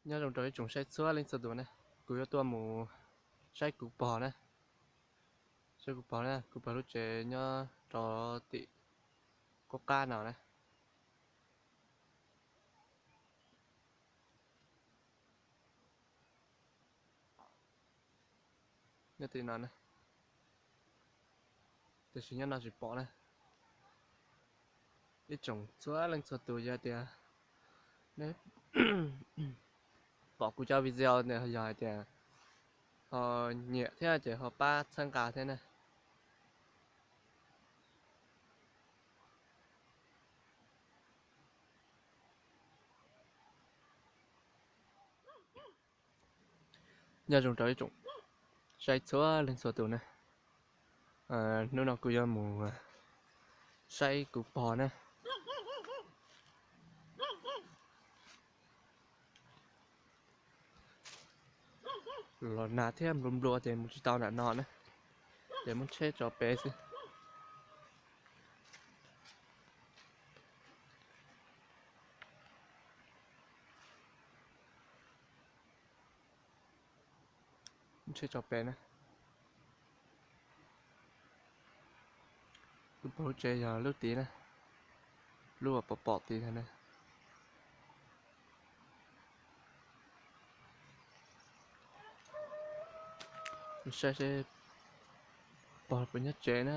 Nyob zoo rau ib tsoom saib txhua leej txhua tus na, kuv yuav tuaj mus saib kuv pog na, saib kuv pog na, kuv pog lub tsev nyob rau tim qub qab no na. Nyob tim no na, tiam sis nyob no tsis pom na. Ib tsoom txhua leej txhua tus, yog tias nej pom kuv cov video no yog hais tias ho nyiam thiab ces ho pab txhawb nqa thiab na. Nyob zoo rau ib tsoom saib txhua leej txhua tus na. Hnub no kuv yuav mus saib kuv pog na. Los nag thiab nplua nplua ces mus tsis tau nram no na, ces muab tsheb tso pem xwb. Tsheb tso pem na. Lub pog lub tsev yog lub tid na, lub uas pom pom tid na. Saib seb pog puas nyob tsev na.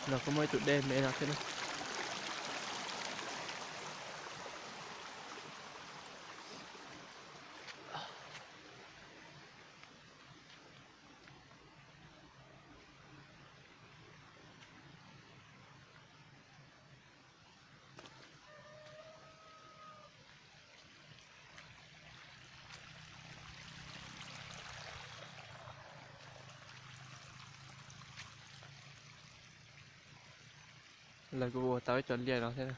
No kuj muaj ib tug dej me no thiab na. Lawv kuj ua tau ib co liaj no thiab.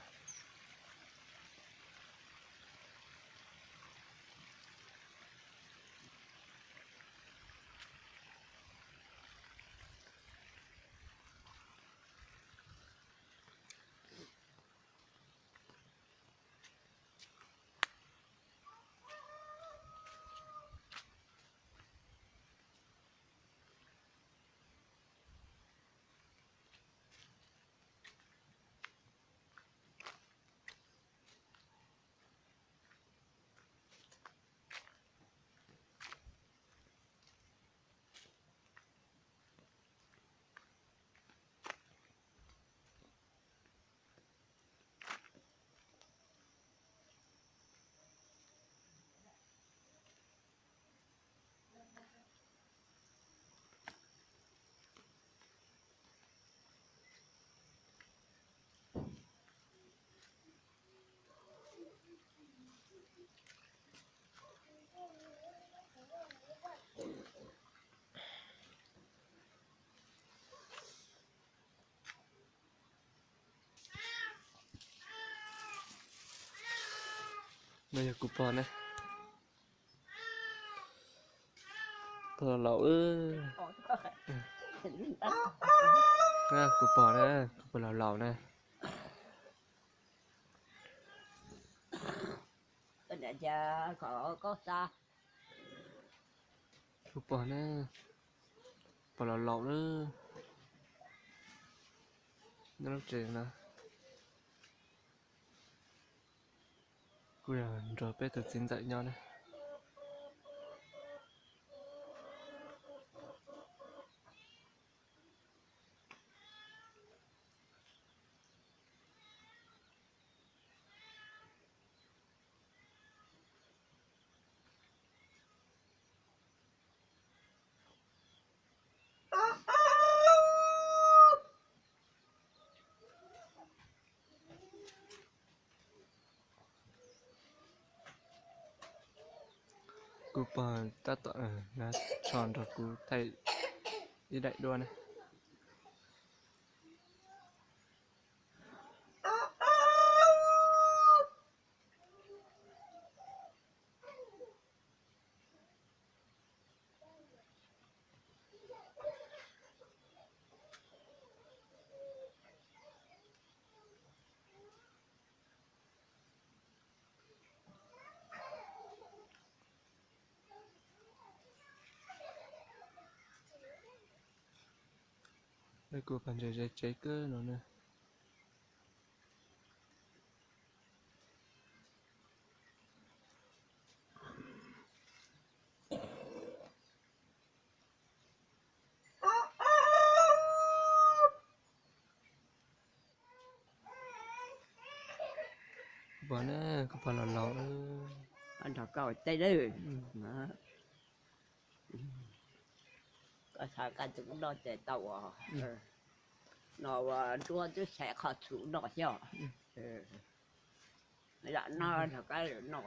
No yog kuv pog ne. Pog laus laus. Kuv pog ne, kuv pog laus laus ne. Kuv pog ne, pog laus laus lawm. Nyob lub tsev no. Kuj yog nrog peb tus txiv ntxawm nyob ne. Kuv pog tab tom na, tsho nrog kuv thaij ib daim duab na. Kuv pog ntses ze tsev kawg no na. Kuv pog na, kuv pog los laus. Nrog koj ua teb lawm. Koj xav koj tus noj ces tau os. No ua nruab twb xaiv qhov txhua noj thiab. Lam noj nrog koj noj.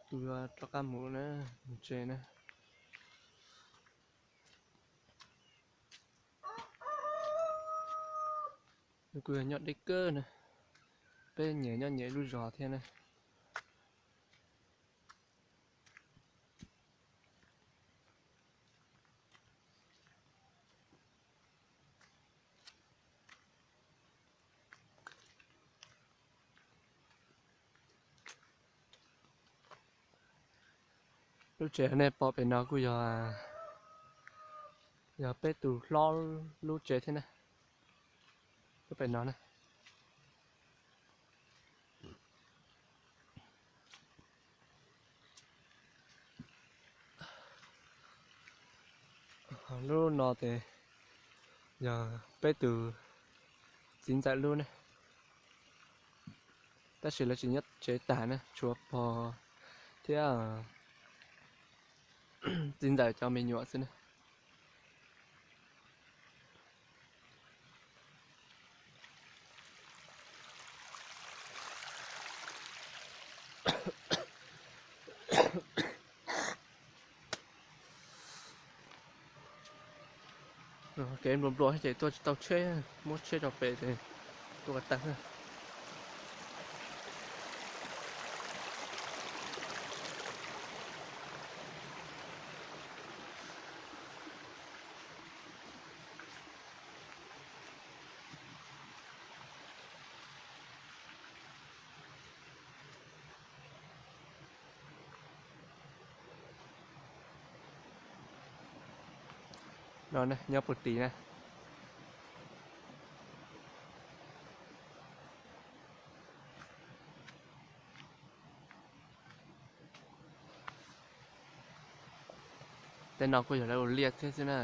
Tus yuav rov qab mus na, mus tsev na. Kuj yog nyob deb kawg na, peb nyias nyob nyias lub zos thiab na. Lub tsev nej pom pem no kuj yog, yog peb tus hlob lub tsev thiab na. Lub pem no na. Lub no ces yog peb tus txiv ntxawm lub ne, tab sis lawv tsis nyob tsev tas na, tshuav pog thiab txiv ntxawm cov me nyuam xwb na. Kev nplua nplua ces tuaj tsis tau tsheb, muab tsheb rau pem ces tuaj tag. No nyob puag tid na. Tej no kuj yog lawv ua liaj thiab xwb na.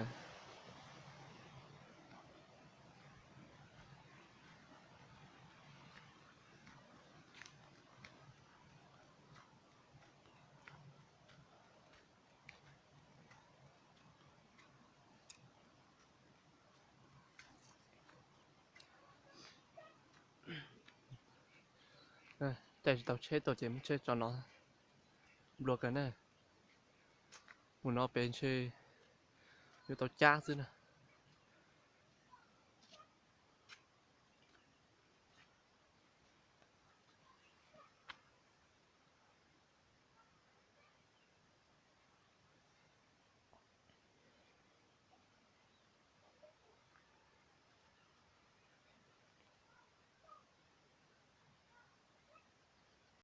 Caij tsis tau tsheb tuaj ces muab tsheb tso no. Nplua kawg na. Mus no pem ntshe yuav tau cab xwb na.